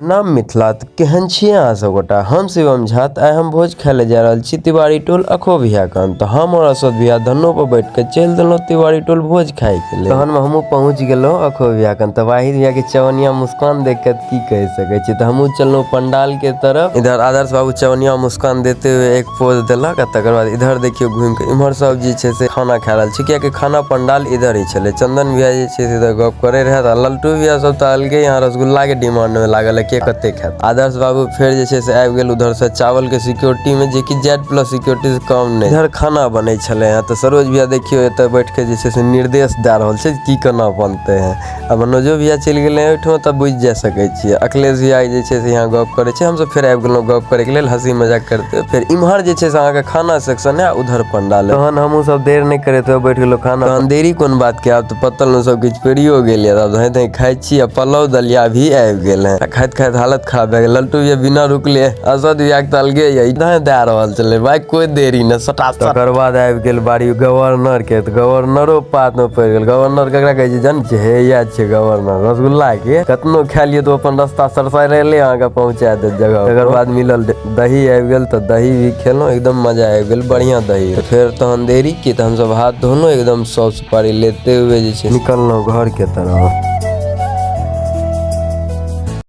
नाम मिथिला। तऽ केहन छियै अहाँ सब गोटा? हम शिवम झा। तऽ आइ हम भोज खाय लए जा रहल छी तिवारी टोल अखो भैया कन। तऽ हम और असद भैया धनो पर बैठ के चलि देलहुँ तिवारी टोल भोज खाय के लेल। तहन हमहूँ पहुँच गेलहुँ अखो भैया कन। तऽ वाहिद भैया के चवनिया मुस्कान देख के की कहि सकै छी। तऽ हमहूँ चललहुँ पंडाल के तरफ। इधर आदर्श बाबू चवनिया मुस्कान देते हुए एक पोज देलक आ तकर बाद इधर देखियौ घुमि के इम्हर सब जे छै से खाना खा रहल छै, कियाकि खाना पंडाल इधर ही छलै। चंदन भैया जे छै से इधर गप करे रहै आ ललटू भैया सब तऽ अलगे यहाँ रसगुल्ला के डिमांड में लागल है के कते खायत। आदर्श बाबू फेर जे छै से आबि गेल उधर से चावल के सिक्योरिटी में, जे कि जेड प्लस सिक्योरिटी से कम नहि। इधर खाना बनै छलै हँ तऽ सरोज भैया देखियौ एतऽ बैठ के जे छै से निर्देश दए रहल छै की केना बनतै है। आ मनोजो भैया चलि गेलै ओहिठाम तऽ बुझि जा सकै छियै। अखिलेश भैया जे छै से यहाँ गप करै छै, हमसब फेर आबि गेलहुँ गप करैके लेल हँसी मजाक करते। फेर इम्हर जे छै से अहाँके खाना सेक्शन है, उधर पंडाल है। तहन हमहूँ सब देर नहि करैत हुए बैठ गेलहुँ खाना। तहन देरी कोन बात के, आब तऽ पत्तल में सब किछु पेरियो गेल यऽ। आब धाँइ धाँइ खाइ छी आ पुलाव दलिया भी आबि गेल है। आ खाइत खाइत हालत खराब भए गेल। लल्टू भैया बिना रुकले असद भैया के तऽ अलगे यऽ धाँइ दए रहल छलै भाई, कोई देरी नहि, सटासट। तकर बाद आबि गेल बारी गवर्नर के, तऽ गवर्नरो पात में पड़ि गेल। गवर्नर ककरा कहै छै जानै छियै? हे इएह छै गवर्नर। रसगुल्ला के कतनो खा लियौ तऽ अपन रास्ता सरसरेले अहाँके पहुँचा देत जगह। तकर बाद मिलल दही आबि गेल तऽ दही भी खेलहुँ, एकदम मजा आबि गेल, बढ़िआँ दही। तऽ फेर तहन देरी की, तऽ हमसब हाथ धोलहुँ, एकदम सॉस सुपारी लेते हुए जे छै निकललहुँ घर के तरफ।